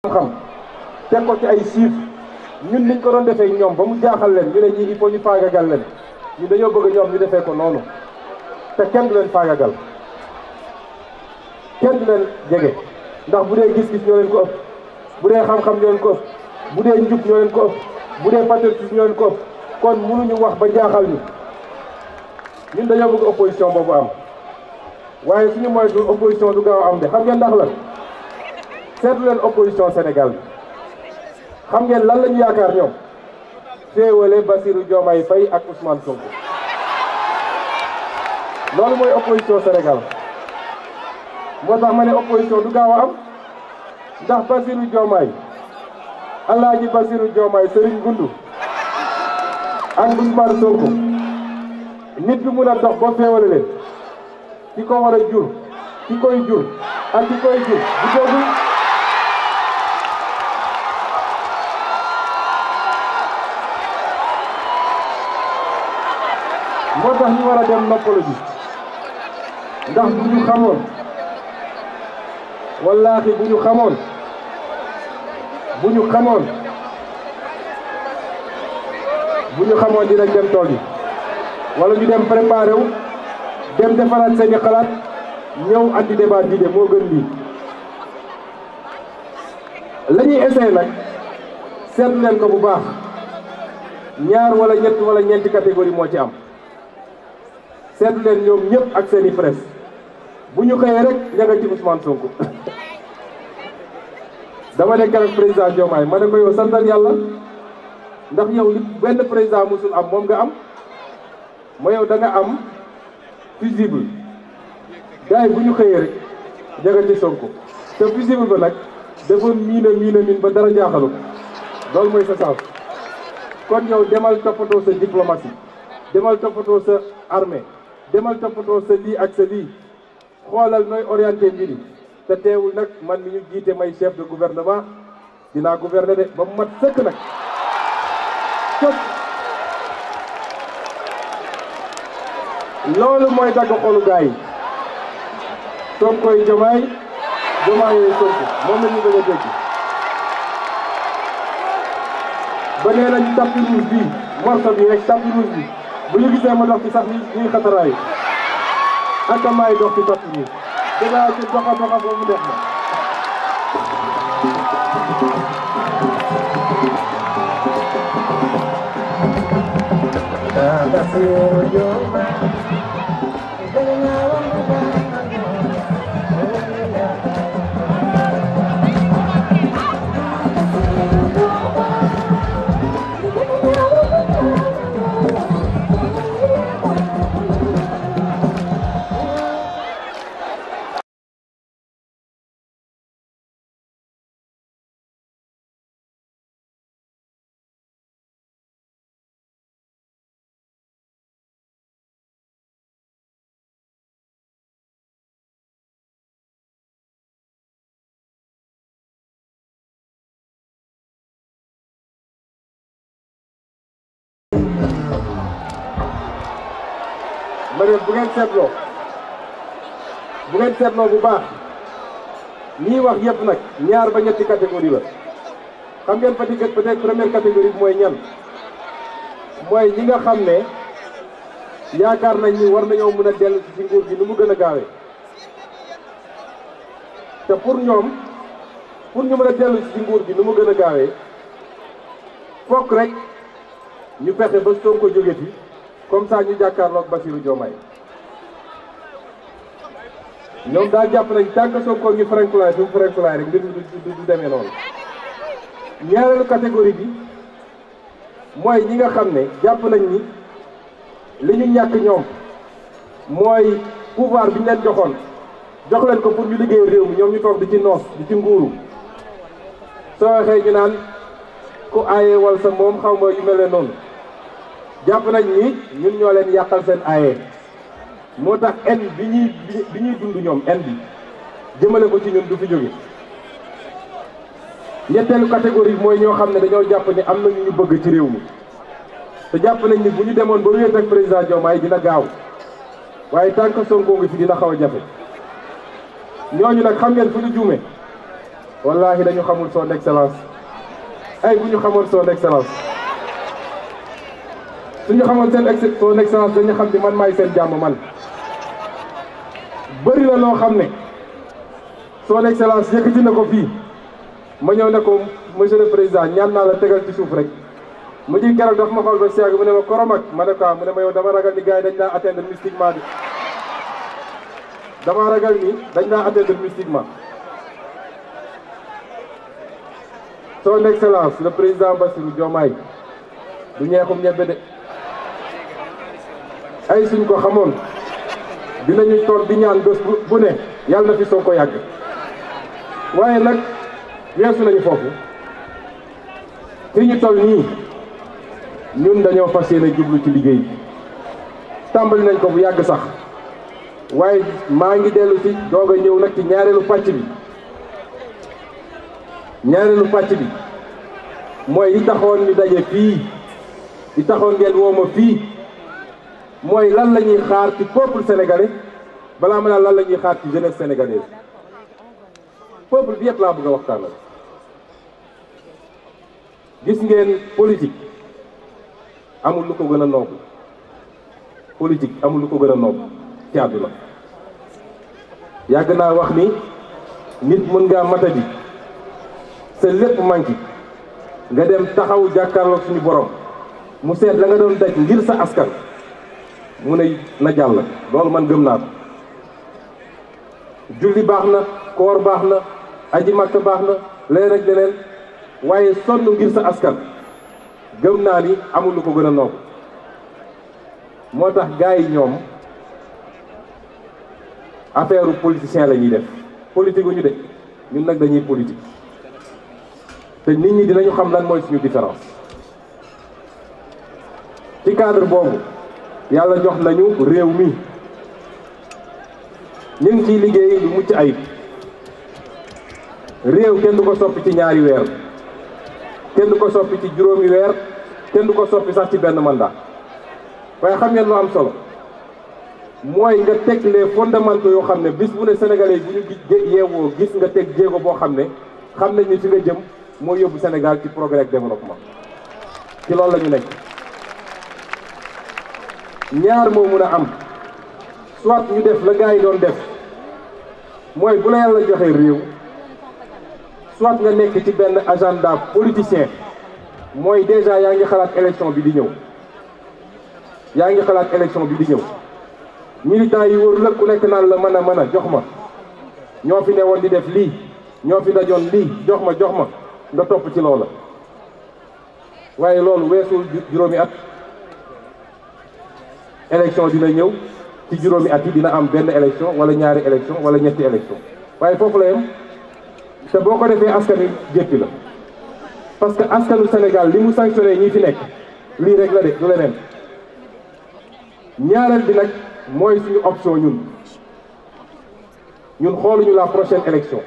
xam teg ko ci ay chiffres ñun niñ ko doon defee ñoom ba mu jaaxal leen ñu ne ñii il faut ñu faagagal leen ñu dañoo bëgg ñoom ñu defee ko noonu te kenn du leen faagagal kenn du leen jege ndax bu dee gis-gis ñoo leen ko ëpp bu dee xam-xam ñoo leen ko ëpp bu dee njub ñoo leen ko ëpp bu dee patriotisme ñoo leen ko ëpp kon mënuñu wax ba jaaxal ñu ñun dañoo bëgg opposition boobu am waaye suñu moytu opposition du gaaw a am de xam ngeen ndax lan seetlu leen opposition Sénégal bi xam ngeen lan la ñu yaakaar ñoom féewale Bassirou Diomaye Faye ak Ousmane Sonko loolu mooy opposition Sénégal moo tax ma ne opposition du gaaw a am ndax Bassirou Diomaye Alaaji Bassirou Diomaye Serigne Goundou ak Ousmane Sonko nit bi mun a dox ba féewale leen ki ko war a jur ki koy jur ak ki koy jur bu jógul moo tax ñu war a dem noppalu ji ndax bu ñu xamoon wallaahi bu ñu xamoon dinañ dem tool yi wala ñu dem préparé wu dem defaraat seeni xalaat ñëw andi débat d'idées moo gën lii la ñuy essayé nag seetlu leen ko bu baax ñaar wala ñett wala ñeenti catégorie moo ci am seetlu leen ñoom ñëpp ak seeni presse bu ñu xëyee rek ña nga ci Ousmane Sonko dama nekk ak président Diomaye ma ne ko yow santal yàlla ndax yow li benn président musul am moom nga am ma yow da nga am fusible gars yi bu ñu xëyee rek ña nga ci Sonko te fusible ba nag dafa miin ba dara jaaxalu loolu mooy sa sens kon yow demal toppatoo sa diplomatie demal toppatoo sa armée demal toppatoo sa lii ak sa lii xoolal nooy orienté mbir yi te teewul nag man mi ñu jiite may chef de gouvernement dinaa gouverner de ba mu mat sëkk nag cop loolu mooy dagg xolu gars yi Sonkoy Diomaye Diomaye Sonko moom la ñu bëgg a dégg ba nee nañ tapis rouge bi morceau bi rek tapis rouge bi bu ñu gisee ma dox ci sax ñuy xataraayu ak maay dox ci tapis rouge danaa ci doxa boobu mu neex ma ne bu ngeen seetloo bu baax ñii wax yëpp nag ñaar ba ñetti catégorie la xam ngeen peut-être première catégorie bi mooy ñan mooy ñi nga xam ne yaakaar nañ ni war nañoo mën a dellu ci nguur gi nu mu gën a gaawee te pour ñu mën a dellu ci nguur gi nu mu gën a gaawee fokk rek ñu fexe ba Sonko jóge fi comme ça ñu jàkkaarloog Bassirou Diomaye ñoom daal jàpp nañ tànk Sonko ñu frenkulaay fi mu frenkulaay rek mbir mi du demee noonu ñaareelu catégorie bi mooy ñi nga xam ne jàpp nañ ni li ñu ñàkk ñoom mooy pouvoir bi ñu leen joxoon jox leen ko pour ñu liggéey réew mi ñoom ñu toog di ci noos di ci nguuru soo waxee ñu naan ku aaye wal sa moom xaw ma yu mel ne noonu jàpp nañ ni ñun ñoo leen yàqal seen aaye moo tax en bi ñuy dund ñoom en bi jëmale ko ci ñun du fi jóge ñetteelu catégorie bi mooy ñoo xam ne dañoo jàpp ni am na ñu bëgg ci réew mi te jàpp nañ ni bu ñu demoon ba wéet ak président Diomaye dina gaaw waaye tant que Sonko ngi fi dina xaw a jafe ñooñu nag xam ngeen fu ñu juume wallahi dañu xamul son excellence ay bu ñu xamoon son excellence suñu xamoon son excellence dañu xam ni man maay seen jàmm man bëri na loo xam ne son excellence yëkkati na ko fii ma ñëw ne ko monsieur le président ñaan naa la tegal ci suuf rek mu ji keroog daf ma xool ba siyaag mu ne ma koromak ma ne ko mu ne ma yow dama ragal ni gars yi dañ laa atteindre mystiquement bi dama ragal ni dañ laa atteindre mystiquement. Son excellence le président Bassirou Diomaye du ñeexum ñebbe de ay suñ ko xamoon dinañu toog di ñaan bés bu ne yàlla na fi soo ko yàgg waaye nag weesu nañu foofu fi ñu toll nii ñun dañoo fas yéene jublu ci liggéey tàmbali nañ ko bu yàgg sax waaye maa ngi dellu ci doog a ñëw nag ci ñaareelu pàcc bi mooy li taxoon ñu daje fii li taxoon ngeen woo ma fii mooy lan la ñuy xaar ci peuple sénégalais balaa ma naan lan la ñuy xaar ci jeunesse sénégalaise peuple bi yëpp laa bëgg a waxtaanal. gis ngeen politique amul lu ko gën a noobu politique amul lu ko gën a noobu ci àdduna yàgg naa wax ni nit mën ngaa matadi sa lépp manqué nga dem taxaw jàkkaarloog suñu borom mu seet la nga doon daj ngir sa askan mu ne na jàll loolu man gëm naa ko julli baax na koor baax na aji makka baax na leneen ak leneen waaye sonn ngir sa askan gëm naa ni amul lu ko gën a noobu moo tax gars yi ñoom affaire politicien la ñuy def politique gu ñu de ñun nag dañuy politique te nit ñi dinañu xam lan mooy suñu différence ci cadre boobu yàlla jox nañu réew mi ñu ngi ciy liggéey lu mucc ayib réew kenn du ko soppi ci ñaari weer kenn du ko soppi ci juróomi weer kenn du ko soppi sax ci benn mandat waaye xam ngeen lu am solo mooy nga teg les fondamentaux yoo xam ne bis bu ne sénégalais bu ñu yeewoo gis nga teg jéego boo xam ne xam nañ ni fi nga jëm moo yóbbu Sénégal ci progrès ak développement ci loolu la ñu nekk. ñaar moo mun a am soit ñu def la gars yi doon def mooy bu la yàlla joxee réew soit nga nekk ci benn agenda politicien mooy déjà yaa ngi xalaat élection bi di ñëw militants yi wër la ku nekk naan la mën a jox ma ñoo fi ne woon di def lii ñoo fi dajoon lii jox ma nga topp ci loola waaye loolu weesul juróomi at élection dina ñëw ci juróomi at yi dina am benn élection wala ñaari élection wala ñetti élection waaye foofu la yem te boo ko defee askan wi jéppi la parce que askanu Sénégal li mu sanctionné ñi fi nekk lii rek la de du leneen ñaareel bi nag mooy suñu option ñun xooluñu la prochaine élection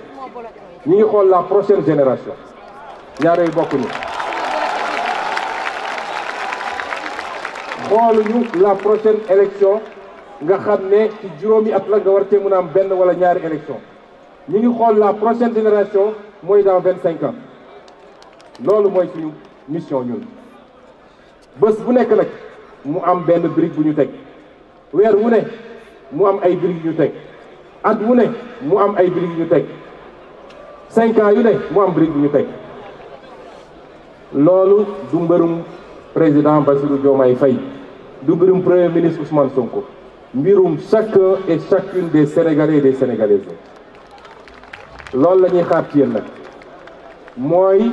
ñi ngi xool la prochaine génération ñaar yooyu bokkuñu xooluñu la prochaine élection nga xam ne ci juróomi at la nga war cee mën a am benn wala ñaari élection ñi ngi xool la prochaine génération mooy dans 25 ans loolu mooy suñu mission ñun bés bu nekk nag mu am benn brique bu ñu teg weer wu ne mu am ay briques yu ñu teg at wu ne mu am ay briques yu ñu teg 5 ans yu ne mu am brique bu ñu teg loolu du mbërum président Bassirou Diomaye Faye du mbirum premier ministre Ousmane Sonko mbirum chacun et chacune des Sénégalais et des Sénégalaises loolu la ñuy xaar ci yéen nag mooy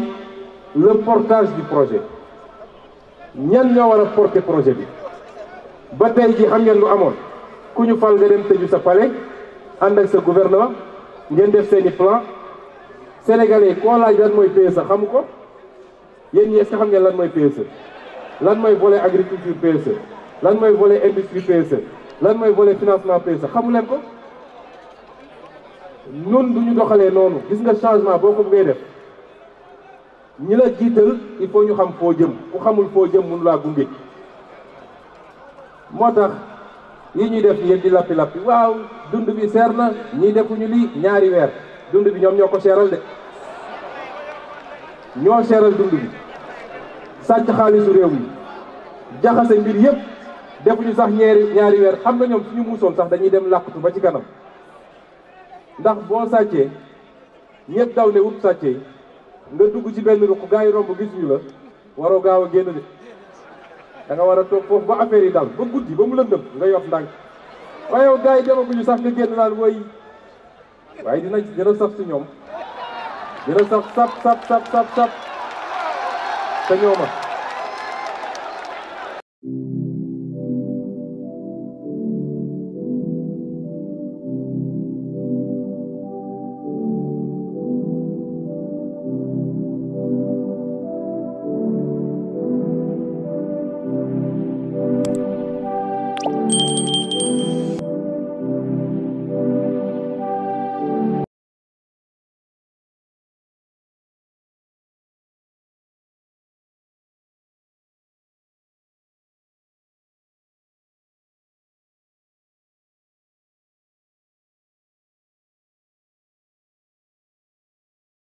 le portage du projet ñan ñoo war a porter projet bi ba tey ji xam ngeen lu amoon ku ñu fal nga dem tëju sa palais ànd ak sa gouvernement ngeen def seeni plan sénégalais koo laaj lan mooy PSE xamu ko yéen ñi est-ce que xam ngeen lan mooy PSE lan mooy volet agriculture PSE lan mooy volet industrie PSE lan mooy volet financement PSE xamu leen ko nun du ñu doxalee noonu gis nga changement boo ko ngay def ñi la jiital il faut ñu xam foo jëm ku xamul foo jëm mënu laa gunge moo tax yi ñuy def yéen di lappi waaw dund bi seer na ñii defuñu lii ñaari weer dund bi ñoom ñoo ko seeral de ñoo seeral dund bi sàcc xaalisu réew mi jaxase mbir yëpp defuñu sax ñaari weer xam nga ñoom suñu muusoon sax dañuy dem làqatu ba ci kanam ndax boo sàccee ñëpp daw ne wut sàccee nga dugg ci benn ruq gaa yi romb gisuñu la waroo gaaw a génn de da nga war a toog foofu ba affaire yi dal ba guddi ba mu lëndëm nga yof ndànk waaye yow gaa yi demaguñu sax nga génn naan woy waaye dina saf si ñoom dina saf sap te ñooma